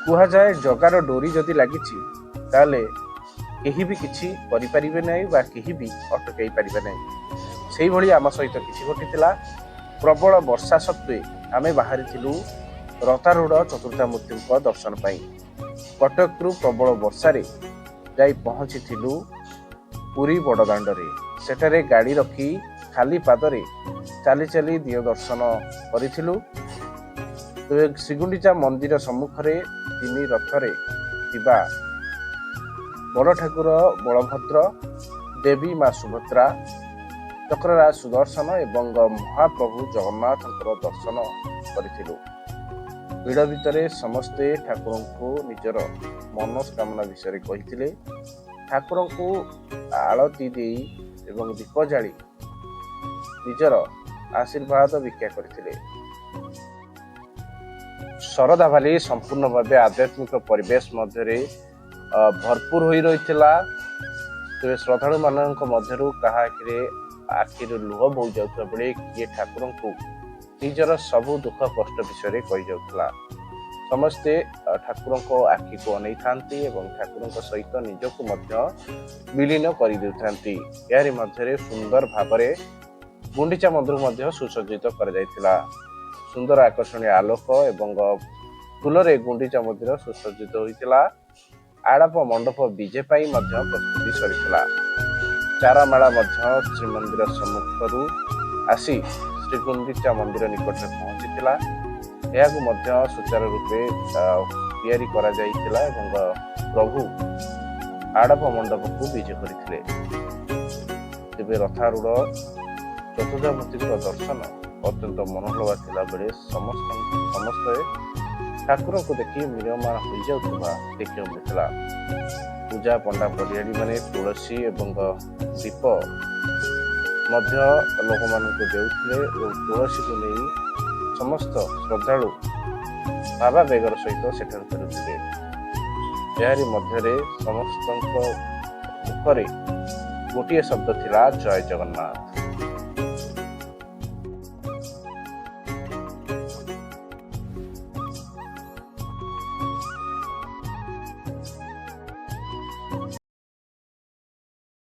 କୁହାଯାଏ, ଜଗାର ଡୋରି ଯଦି ଲାଗିଛି, ତାହେଲେ କେହି ବି କିଛି କରିପାରିବେ ନାହିଁ ବା କେହି ବି ଅଟକାଇ ପାରିବେ ନାହିଁ। ସେଇଭଳି ଆମ ସହିତ କିଛି ଘଟିଥିଲା। ପ୍ରବଳ ବର୍ଷା ସତ୍ତ୍ୱେ ଆମେ ବାହାରିଥିଲୁ ରଥାରୂଢ଼ ଚତୁର୍ଦ୍ଧାମୂର୍ତ୍ତିଙ୍କ ଦର୍ଶନ ପାଇଁ। କଟକରୁ ପ୍ରବଳ ବର୍ଷାରେ ଯାଇ ପହଞ୍ଚିଥିଲୁ ପୁରୀ ବଡ଼ଦାଣ୍ଡରେ। ସେଠାରେ ଗାଡ଼ି ରଖି ଖାଲି ପାଦରେ ଚାଲି ଚାଲି ଦିଅଁ ଦର୍ଶନ କରିଥିଲୁ। ତେବେ ଶ୍ରୀଗୁଣ୍ଡିଚା ମନ୍ଦିର ସମ୍ମୁଖରେ ତିନି ରଥରେ ଥିବା ବଡ଼ ଠାକୁର ବଳଭଦ୍ର, ଦେବୀ ମା ସୁଭଦ୍ରା, ଚକ୍ରରାଜ ସୁଦର୍ଶନ ଏବଂ ମହାପ୍ରଭୁ ଜଗନ୍ନାଥଙ୍କର ଦର୍ଶନ କରିଥିଲୁ। ଭିଡ଼ ଭିତରେ ସମସ୍ତେ ଠାକୁରଙ୍କୁ ନିଜର ମନସ୍କାମନା ବିଷୟରେ କହିଥିଲେ। ଠାକୁରଙ୍କୁ ଆଳତି ଦେଇ ଏବଂ ଦୀପ ଜାଳି ନିଜର ଆଶୀର୍ବାଦ ଭିକ୍ଷା କରିଥିଲେ। ଶରଧାବାଲି ସମ୍ପୂର୍ଣ୍ଣ ଭାବେ ଆଧ୍ୟାତ୍ମିକ ପରିବେଶ ମଧ୍ୟରେ ଭରପୁର ହୋଇ ରହିଥିଲା। ତେବେ ଶ୍ରଦ୍ଧାଳୁମାନଙ୍କ ମଧ୍ୟରୁ କାହା ଆଖିରେ ଆଖିରୁ ଲୁହ ବୋହି ଯାଉଥିବା ବେଳେ କିଏ ଠାକୁରଙ୍କୁ ନିଜର ସବୁ ଦୁଃଖ କଷ୍ଟ ବିଷୟରେ କହିଯାଉଥିଲା। ସମସ୍ତେ ଠାକୁରଙ୍କ ଆଖିକୁ ଅନେଇଥାନ୍ତି ଏବଂ ଠାକୁରଙ୍କ ସହିତ ନିଜକୁ ମଧ୍ୟ ବିଲୀନ କରିଦେଉଥାନ୍ତି। ଏହାରି ମଧ୍ୟରେ ସୁନ୍ଦର ଭାବରେ ଗୁଣ୍ଡିଚା ମନ୍ଦିରକୁ ମଧ୍ୟ ସୁସଜ୍ଜିତ କରାଯାଇଥିଲା। ସୁନ୍ଦର ଆକର୍ଷଣୀୟ ଆଲୋକ ଏବଂ ଫୁଲରେ ଗୁଣ୍ଡିଚା ମନ୍ଦିର ସୁସଜ୍ଜିତ ହୋଇଥିଲା। ଆଡ଼ପ ମଣ୍ଡପ ବିଜେ ପାଇଁ ମଧ୍ୟ ପ୍ରସ୍ତୁତି ସରିଥିଲା। ଚାରମାଳା ମଧ୍ୟ ଶ୍ରୀମନ୍ଦିର ସମ୍ମୁଖରୁ ଆସି ଶ୍ରୀଗୁଣ୍ଡିଚା ମନ୍ଦିର ନିକଟରେ ପହଞ୍ଚିଥିଲା। ଏହାକୁ ମଧ୍ୟ ସୁଚାରୁ ରୂପେ ତିଆରି କରାଯାଇଥିଲା ଏବଂ ପ୍ରଭୁ ଆଡ଼ପ ମଣ୍ଡପକୁ ବିଜେ କରିଥିଲେ। ତେବେ ରଥାରୂଢ଼ ଚତୁର୍ଦ୍ଧାମୂର୍ତ୍ତିଙ୍କ ଦର୍ଶନ ଅତ୍ୟନ୍ତ ମନୋଲୋଭା ଥିଲାବେଳେ ସମସ୍ତେ ଠାକୁରଙ୍କୁ ଦେଖି ମ୍ରିୟମାଣ ହୋଇଯାଉଥିବା ଦେଖିବାକୁ ମିଳିଥିଲା। ପୂଜା ପଣ୍ଡା ପରିହାରୀମାନେ ତୁଳସୀ ଏବଂ ଦୀପ ମଧ୍ୟ ଲୋକମାନଙ୍କୁ ଦେଉଥିଲେ ଏବଂ ତୁଳସୀକୁ ନେଇ ସମସ୍ତ ଶ୍ରଦ୍ଧାଳୁ ଭାବାବେଗର ସହିତ ସେଠାରୁ ଫେରୁଥିଲେ। ଏହାରି ମଧ୍ୟରେ ସମସ୍ତଙ୍କ ମୁଖରେ ଗୋଟିଏ ଶବ୍ଦ ଥିଲା, ଜୟ ଜଗନ୍ନାଥ।